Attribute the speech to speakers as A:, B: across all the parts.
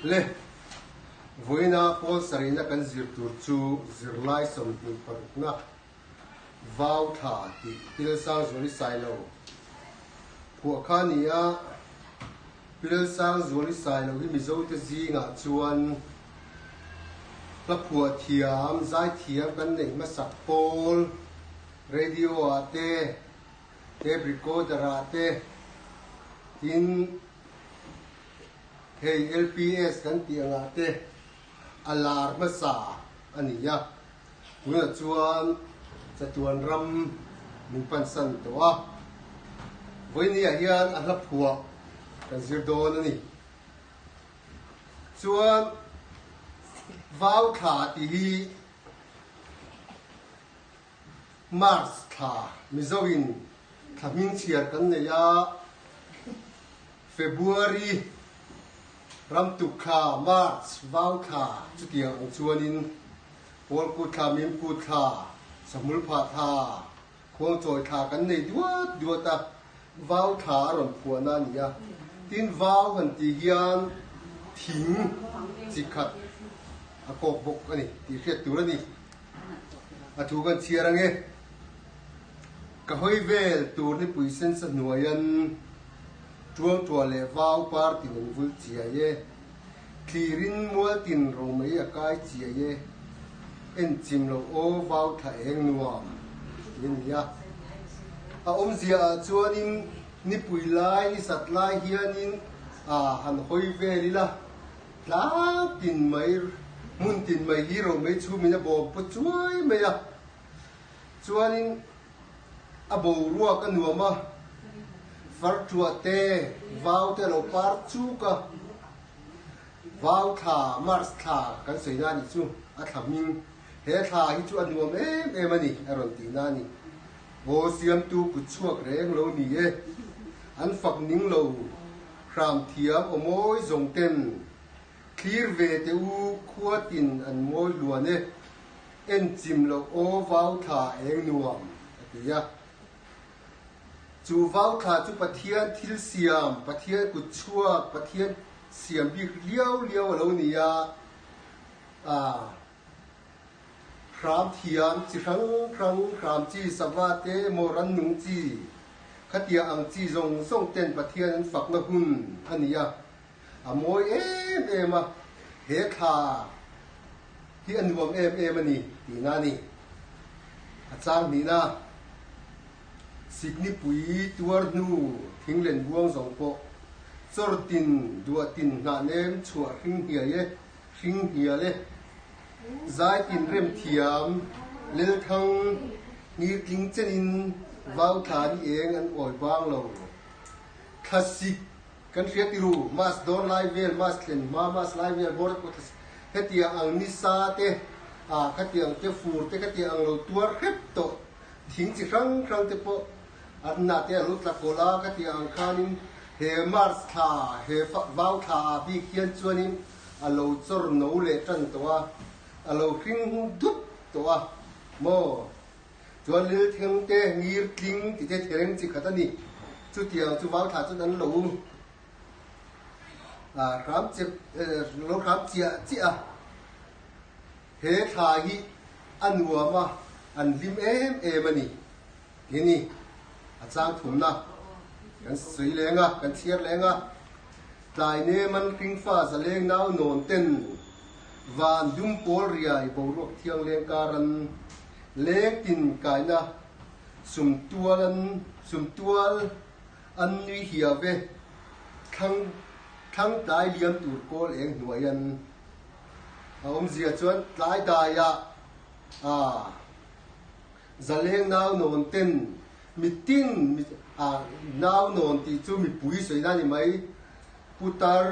A: Le, vawiina pawl sarihna kan zir tur chu zirlai 26na vau thla tih Pilsangzuali Sailo phuah kha a ni a. Pilsangzuali Sailo hi Mizote zingah chuan hla phuah thiam, zaithiam kan neih hmasak pawl, radio ah te, tape recorder ah te, tin hei LPS kan tih angah te a lar hmasa a ni a, tunah chuan chatuan ram min pansan tawh a, vawinia hian a hla phuah kan zir dawn a ni. Chuan vau thla tih hi March thla Mizoin thla hming chhiar kan nei a, February ramtuk thla, March vau thla chutiang ang chuanin Pawlkut thla, Mimkut thla, Sahmulphah thla, Khuangchawi thla kan nei duat duat a, vau thla a rawn phuahna a ni a. Tin, vau han tih hian thing chi khat a kawk bawk a ni tih hriat tur a ni. A thu kan chhiar ang e. Ka hawi vel tur nipui sensa hnuaian tuangtuah leh vau par tin an vul chiai e. Thlirin mual tin romei a kai chiai e. En chim lo aw vau thla eng nuam tih a ni a. A awmzia ah chuanin nipui lai ni sat lai hianin a han hawi vel ila. Tlang tin mai, hmun tin mai hi romei chhumin a bawm paw chuai mai a, chuanin a boruak a nuam a, farṭuah te, vau te a lo par chuk a, vau thla, March thla kan sawi na anih chu, a thla hming, he thla hi chu a nuam em em a ni a rawn tih na a ni. Aw siamtu kut chhuak reng lo ni e, an fak ning lo. Hram thiam aw mawi zawng ten thlir ve teh u khua tin an mawi luan e, en chim loh aw vau thla eng nuam a ti a. Chu vau thla chu Pathian thil siam, Pathian kut chhuak, Pathian siam bik liau liau a lo ni a, a. Hram thiam chi hrang hrang, hram chi sava te emaw rannung chi, khatia ang chi zawng zawng ten Pathian an fakna hun a ni a, a mawi em em a, he thla hi a nuam em em a ni tihna a ni. A chang hnihna, Siknipui tuar hnu thinglen buang zawng pawh chawr tin duah tin hnah nem chhuah hring hniai e, hring hnial e. Zai tin rem thiam, Lelthang, ngirtling chenin vau thla ni eng an awi bang lo. Thlasik kan hria ti ru, Mas dawn lai vel, Mas thlen hma, Mas lai vel bawr pawh thlasik hetiang ang nisa te, ah khatiang te fur te khatiang ang lo tuar hrep tawh thing chi hrang hrang te pawh an hnah te a lo tla kawlh a, khatiang ang khanin he March thla, he vau thla ah bik hian chuanin A lo chawr no leh tan tawh a, a lo hring dup tawh a maw? Chuan liltheng te, ngir tling ti te thereng chi khat a ni. Chutiang chu vau thlah chuan an lo hram chep, lo hram chiah chiah a. He thla hi a nuam a, an hlim em em a ni. Ti a ni. A chang thumna kan sawi leng a, kan chhiar leng a. Tlai nem an hringfa zaleng nau nawn ten van dum pawl riai boruak thiang leng kar an leng tin kaina sum tual an sum tual an nui hia ve thlang thlang tlai liam tur kawl eng hnuai an a awmzia chuan tlai daiah a Zaleng nau nawn ten mitin nau nawn tih chu mipui sawi na ni mai. Putar,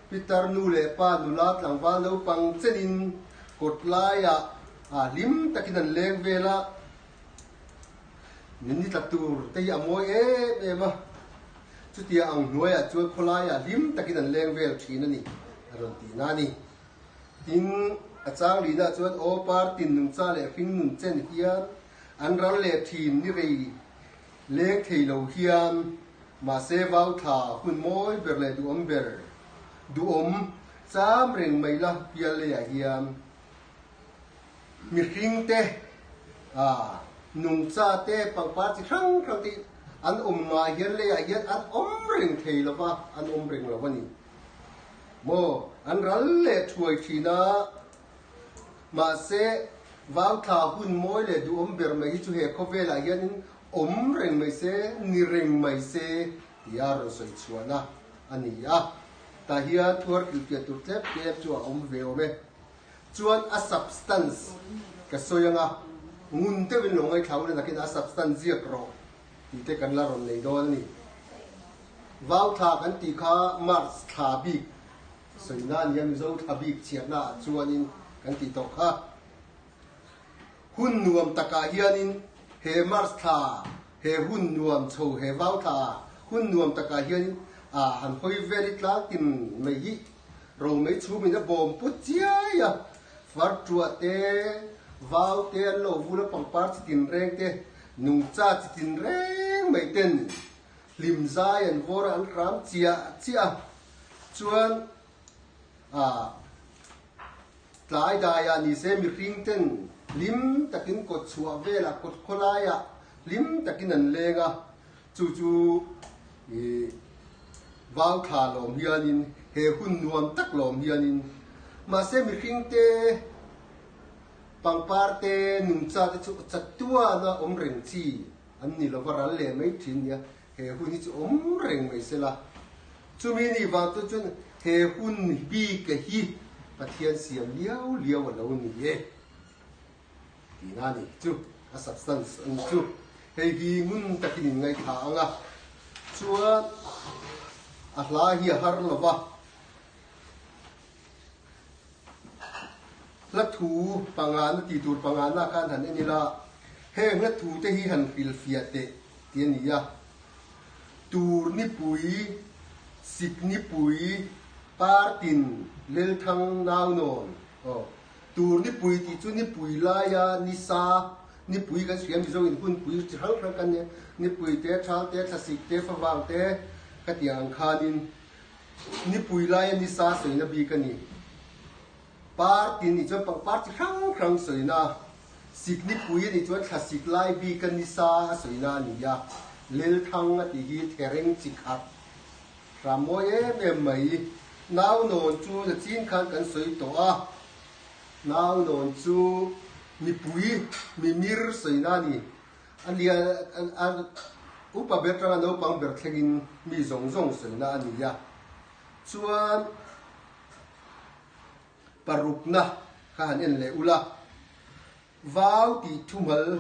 A: pitar nu leh pa nula tlangval naupang chenin kawt laiah hlim takin an leng vel a, min ni tla tur te hi a mawi em em a, chutia ang hnuaiah chuan khawlaiah hlim takin an leng vel thin a ni a rawn tih na a ni. Tin, a chang lihna chuan aw par tin nungcha leh hring nun chen hian an ral leh thin ni rei leng thei lo hian mahse vau thla hun mawi ber leh duhawm ber duhawm Cham reng mai la pial leiah hian mihring te, nungcha te, pangpar chi hrang hrang te an awm ngai hian leiah hian an awm reng thei lo va, an awm reng lo a ni. Maw an ral leh thuai thin a, mahse vauthla hun mawi leh duhawm ber mai hi chu he khawvelah hianin awm reng mai se, ni reng mai se tia rawn sawi chhuahna a ni a. Tah hian thuar kilhpiah tur tlep tlep chu a awm ve awm e. Chuan a substance ka sawi anga ngun deuhin lo ngaithla ula nakin a substance ziak rawh tih te kan la rawn nei dawn a ni. Vau thla kan tih kha March thla bik sawina a ni a, Mizo thla bik chhiatna ah chuanin kan tih tawh kha. Hun nuam takah hianin he March thla, he hun nuam chho, he vau thla hun nuam takah hianin a han hawi vel i tlang tin mai hi romei chhumin a bawm put chiai a, far tuah te, vau te an lo vul a, pangpar chi tin reng te, nungcha chi tin reng mai ten hlim zai an vawr a, an hram chiah chiah a, chuan A tlai daiah ni se mihring ten hlim takin kawt chhuah velah kawt khawlaiah hlim takin an leng a, chu chu ih vau thla lawm hianin he hun nuam tak lawm hianin mahse mihring te pangpar te nungcha te chu chatuana awm reng chi an ni lova ral leh mai thin nia. He hun hi chu awm reng mai sela, chumi ni vang chu chuan he hun bik hi Pathian siam liau liau a lo ni e tihna a ni chu, a substance a ni chu. Hei hi ngun takin in ngaihthla ang a, chuan a hla hi a har lo va, hla thu pangana tih tur pangana khan han en ila, heng hla thu te hi han hrilhfiah teh tih a ni a, Tur nipui, sik nipui, partin, lelthang naunawn, aw, tur nipui tih chu nipui laia nisa, nipui kan hria Mizo in hunpui chi hrang hrang kan nia, nipui te, thal te, thlasik te, favang te ka tih ang khanin Nipui laia nisa sawina bik a ni. Par tin nih chuan pangpar chi hrang hrang sawina, sik nipui a nih chuan thlasik lai bika nisa a sawina a ni a. Lelthang a tih hi thereng chi khat hram mawi em em mai. Naunawn chu nachin khan kan sawi tawh a, naunawn chu mipui mimir sawina a ni. A lian a upa ber tanga naupang ber thlengin mi zawng zawng sawina a ni a, chuan parukna kha han en leh ula, vau tih thumal,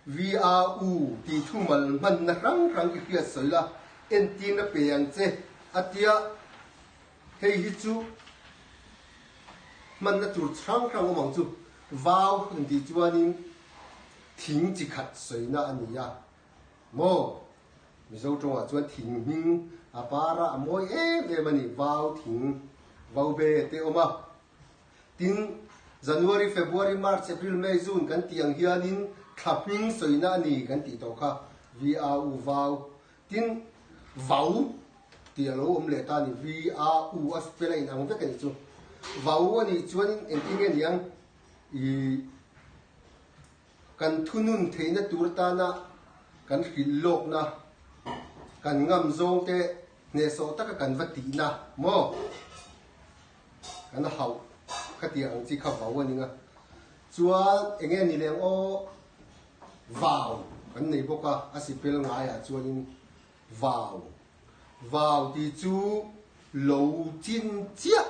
A: VAU, tih thumal hmanna hrang hrang i hriat sawi la, entirna pe ang che a tia, hei hi chu hmanna tur hrang hrang awm ang chu, vau intih chuanin Thing chi khat sawina a ni a maw? Mizo tawngah chuan thing hming a par a, a mawi em em a ni, vau thing, vau be te awm a. Tin, January, February, March, April, May, June kan tih ang hianin thla hming sawina a ni kan tih tawh kha, V-A-U, vau. Tin, vau tih a lo awm leh ta a ni, V-A-U a spell a inang vek a nih chu. Vau a nih chuanin engtin nge niang? I kan thunun theihna tur tana kan hrilh lawkna, kan ngam zawng te hnehsawh taka kan va tihna maw? Kan hauh kha tih ang chi kha vau a ning a. Chuan eng nge ni leng aw vau kan nei bawk a, a sipel ngaiah chuanin vau. Vau tih chu lo chin chiah,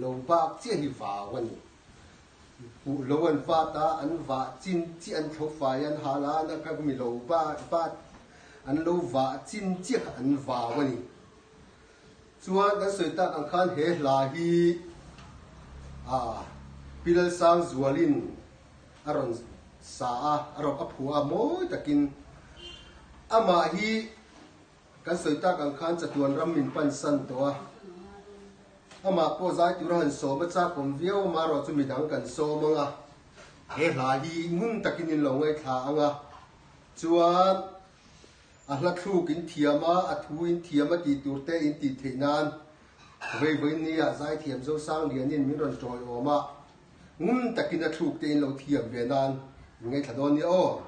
A: lo bak chiah hi vau a ni. Huh lo an vat a, an vah chin chiah an thlo fai a, an hal a, an kha mi lo vat, an lo vah chin chiah kha an vau a ni. Chuan kan sawi tak ang khan he hla hi ah Pi Lalsangzualin a rawn sa a, a rawn a phuah a mawi takin amah hi Kan sawi tak ang khan chatuan ram min pan san tawh a, amah pawh zai tura han sawm a chak awm viau amaherawh chu midang kan sawm ang a, he hla hi ngun takin in lo ngaithla ang a, chuan a hla thluk in thiam a, a thu in thiam a tih tur te in tih theih nan. Vei vawinia zaithiam Zosanglianin min rawn tawiawm a, ngun takin a thluk te in lo thiam ve nan in ngaithla dawn nia aw.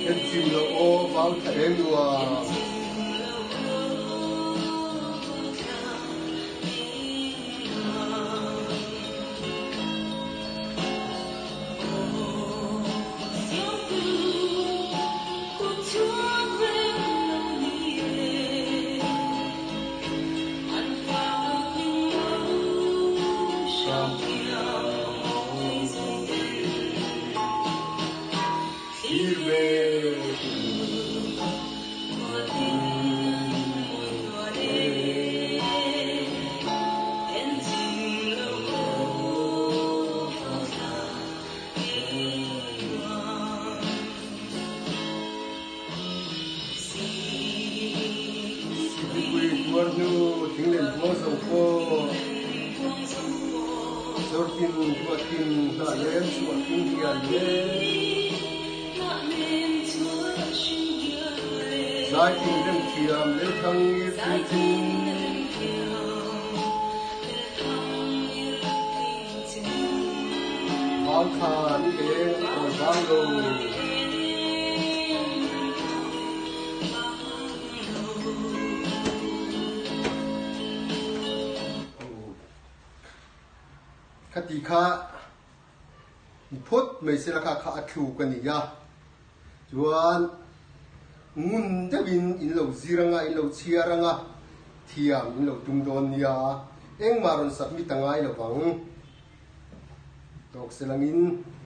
A: En chim lo aw vau thla eng nuam. Mipui tuar hnu thing len buang zo pawh Zawrtin duatin hnah lem chhuah hring hian le Zaitin rem thiam lelthang i puitling Vangthla ni eng a awi vang lo. Khati kha ni phawt mai sela kha kha a thluk a ni a, chuan ngun deuhin in lo zir anga in lo chhiar anga thiam in lo tum dawn nia, engmah rawn submit a ngai lovang tawk selangin.